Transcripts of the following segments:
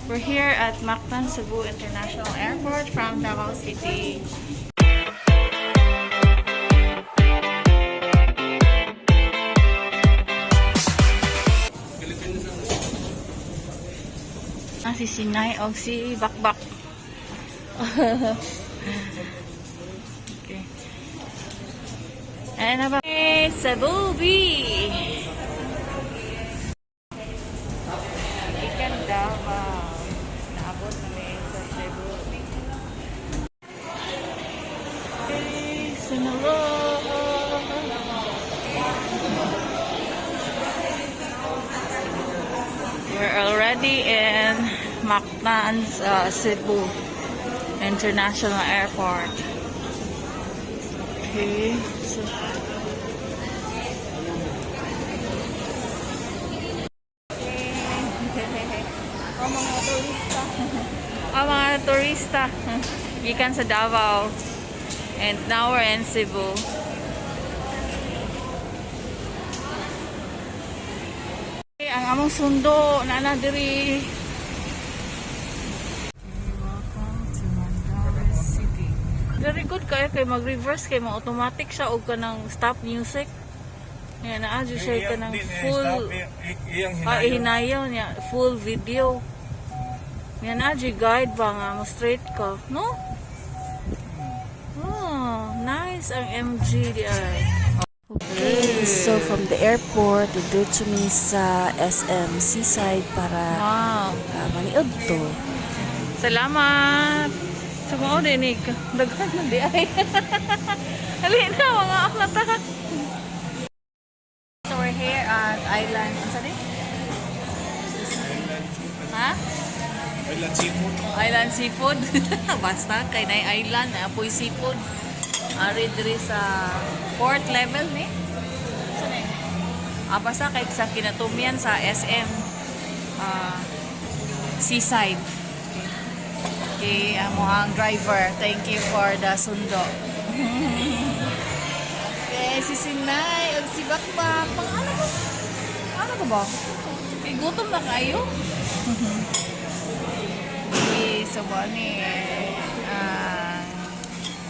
We're here at Mactan Cebu International Airport from Davao City. Ah, si Sinay o si Bakbak. Okay. Ayan na ba? Eh, Cebu B! Ikan Davao. Naabot kami sa Cebu. Okay, Sinulog! We're already in Mactan's Cebu International Airport. Okay, so oh, mga turista. Oh, mga turista. Gikan sa Davao. And now we're in Cebu. Okay, ang among sundo naa na diri. Welcome to Mandaue City. Very good kayo kay mag-reverse kay mo automatic siya og kanang stop music. Yan naa jud siya kanang full Iyang ah, hinayon niya full video. Yan na jud guide ba nga mo straight ka, no? Oh, nice ang MG di ay. Okay, so from the airport, diretso mi sa SM Seaside para maniod to. Salamat. Sa mga dinig, daghan na di ay. Hali na, mga aklat ta. So we're here at Island, ano ni? Ha? Island Seafood. Island Seafood. Basta, kay na island, na apoy seafood. Ari diri sa fourth level ni. Sa ni? Ah, basta kay sa kinatumian sa SM Seaside. Okay, okay amo ang driver. Thank you for the sundo. Okay, si Sinay ug si Bakbak. Pang ano ba? Ano ka ba? Kay gutom na kayo? Okay, so ni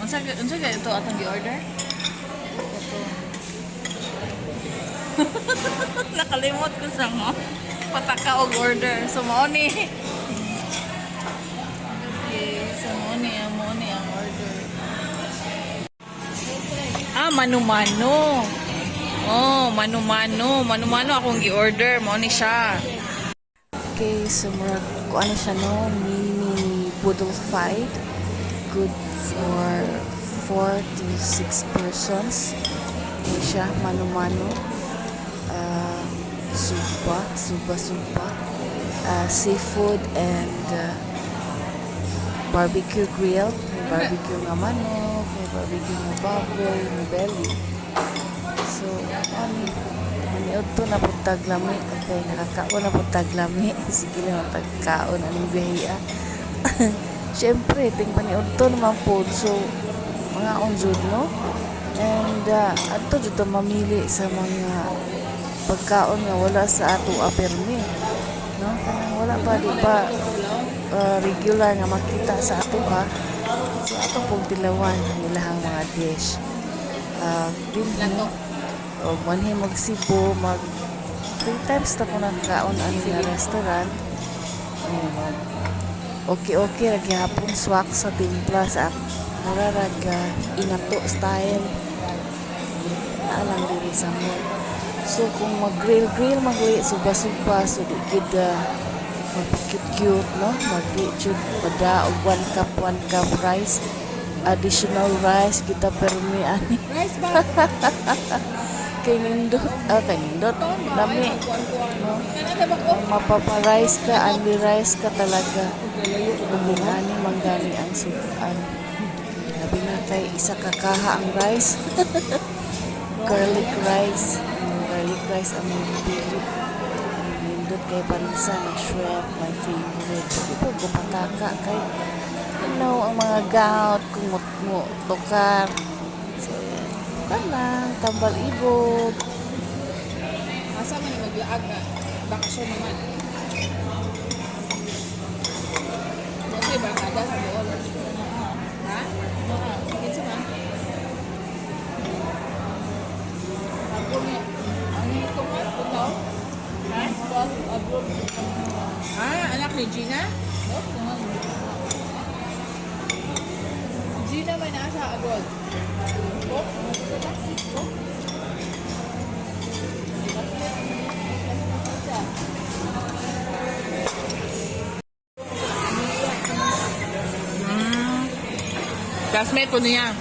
unsa unsa kay ito atong gi-order? Ito. Nakalimot ko sa mo. Pataka og order. So mao ni. Okay, so mao ni ang order. Ah, manu-mano. Oh, manu-mano. Manu-mano akong gi-order. Mao ni siya. Okay, so murag ko ano siya no, mini mini boodle fight. Good for 4 to 6 persons. Ano siya, mano-mano. Ah, supa, supa, supa. Ah, seafood and barbecue grill. May barbecue nga manok, may barbecue nga baboy, may belly. So, ani, maniod to na pud tag lami. Okay, nakakaon na pud tag lami. Sige lang, tagkaon anong biyahe. Siyempre, ting paniod to naman po. So, mga jud no? And adto jud ta mamili sa mga pagkaon nga wala sa ato permi. No? Kanang wala pa di pa regular nga makita sa ato ha. So ato pong tilawan ang ilahang mga dish. Dinhi o manhi mag Cebu, mag three times na ko nakakaon ani nga restaurant. Oh, mag okay okay ra gihapon swak sa timpla sa mura ra ga inato style. Naa lang diri sa mall. So kung mag grill grill magli suba suba, so di gid cute cute no, mag jud pada og one cup rice, additional rice kita permi ani. Rice ba? Kay nindot, ah, kay nindot lami no. Kanada ba ko? Mapapa-rice ka, only rice ka talaga. Ani manggali ang sukaan. Labi na kay isa ka kaha ang rice. Garlic rice. Ang garlic rice ang mga gipili. Nindot kay parisa ng shrimp, my favorite. Di po gupataka kay ang mga gout, kung mo tukar. So, kan lang, tambal ibog. Asa man ni maglaag na bakasyon naman. Anak ni Gina? Gina may nasa abroad. Classmate po niya.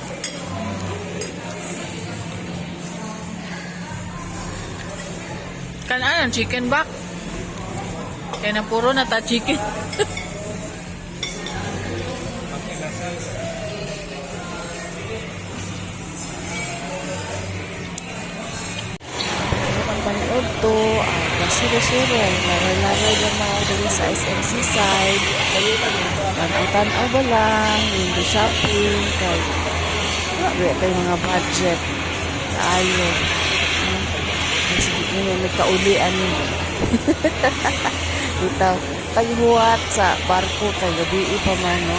Kanaan, chicken back. Kaya na puro na ta chicken. So, pag paniod to, basuro-suro, laroy-laroy gamay diri sa SM Seaside. Tanaw-tanaw ba lang, window shopping, kay wala tayo mga budget. Kaayo. Sige, yun, nagkaulian ni. Bitaw, taghuwat sa barko kay gabi pa man, no?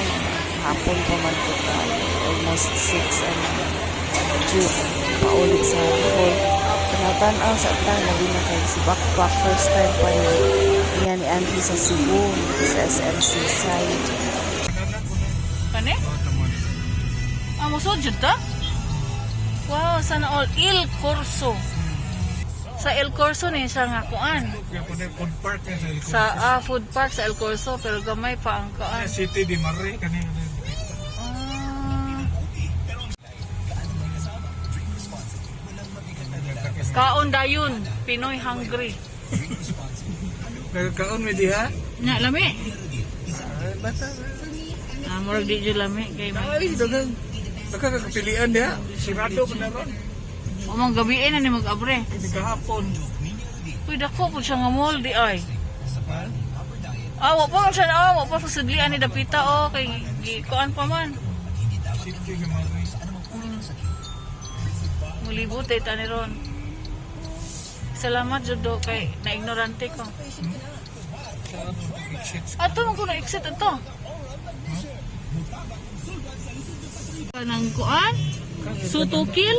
Hapon pa man ko kayo. Almost 6 ano. Medyo paulit sa hall. Tanaw-tanaw sa ta, labi na kay si Bakbak. First time pa niya. Niya ni Auntie sa Cebu, sa SM Seaside. Kani? Ah, musod jud ta? Wow, sana all. Il Corso. Sa El Corso ni siya nga kuan. Kaya po na food park na sa Sa food park sa El Corso pero gamay pa ang kuan. City di Mare kanina. Ah. Kaon dayon, Pinoy hungry. Nagkaon mi diha? Nya lami. Ay, basta. Ah, murag di jud lami kay man. Ay, daghang nagkakapilian diha. Sirado ko na ron. Umang gabi na ni mag-abre. Hindi kahapon. Uy, dako po siya nga mall di ay. Ha? Ah, wa pa man siya, wa pa sa sudlian ni dapita oh kay gikuan pa man. City di Mare. Mulibot ay tani ron. Salamat jud do kay na-ignorante ko. Exit. Ato man ko na-exit ato. Kanang kuan? Sutukil?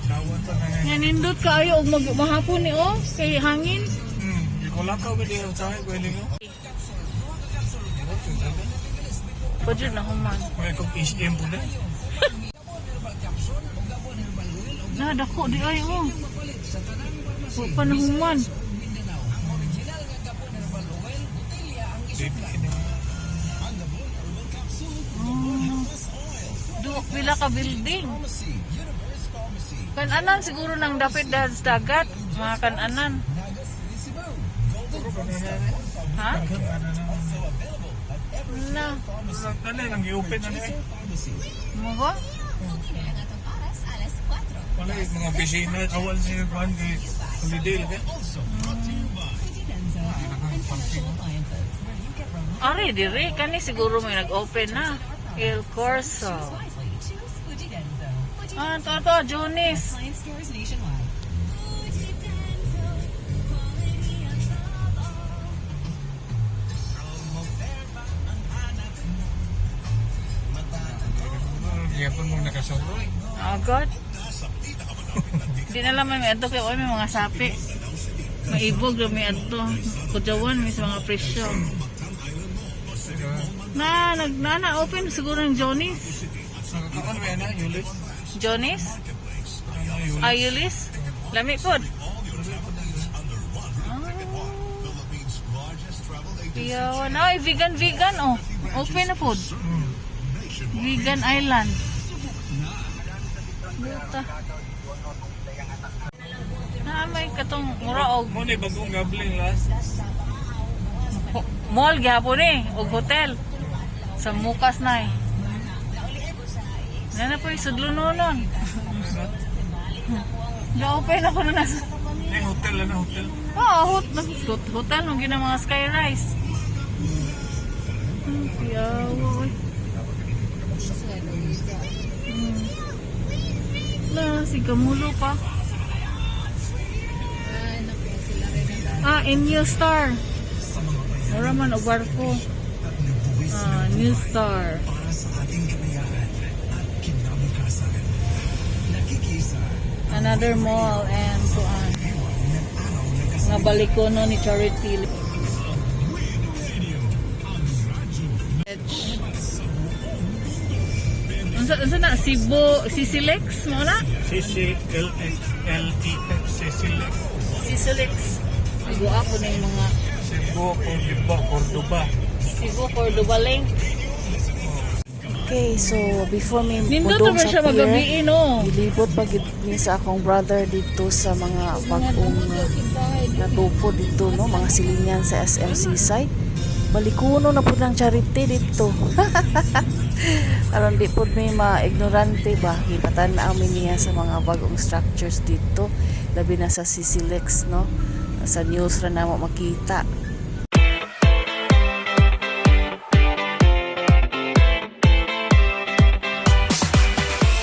Dawan pa na. Nga nindot kaayo og mag mahapon ni oh kay hangin. Ikulakaw mi diha sa ay pwede mo. Pa jud na human. May kong SM po na. Na dako di ay oh. Wa pa na human. Do pila ka building. Kananan siguro nang dapit dahil sa dagat, mga kananan. Ha? Na, Ano lang gi-open na ni. mo ba? Wala yung mga opisina, awal siya kuan kay holiday lang eh. Ari, dire, kani siguro may nag-open na. El Corso. Ah, to, to, Jonis. Gihapon mo nakasuroy. Oh, God. Di na lang may adto kay oy may mga sapi. Maibog ra may adto. Kudyawan may sa mga presyo. Na nag na, na open siguro ng Jonis. Nakakaon may ana Yulis. Jonis? Ano Yulis? Ah, Yulis? Lami pod. Piyawan. Ay, vegan, vegan, oh. Open na pod. Vegan Island. Buta. Na may katong mura og Mo ni bagong gabling last. mall gihapon eh og hotel sa Mukas na eh. Na po yung sudlo noon. Ga-open ako na nasa. Ni hotel na hotel. Oo, hotel nung gina mga skyrise. Yawa, oy. Na, si Gamulo pa. Ah, in New Star. Mura man og barko. Ah, New Star. Another mall and kuan. Nga balikono ni Charity. Unsa na Cebu Sisilex mo na? CCLXLEX, Cecilex. Sisilex. Cebu po na yung mga Cebu, Cordoba, Cordoba. Cebu Cordoba Link. Okay, so before mi Nindot mudong ba sa siya pier, magabi, no? gilibot pa gid mi sa akong brother dito sa mga bag-ong natupo dito, no, mga silingan sa SM Seaside. Balikuno na pud ang Charity dito. Aron di pud may ma-ignorante ba, gipatan-aw mi niya sa mga bagong structures dito, labi na sa Sisilex, no. Sa news ra namo makita.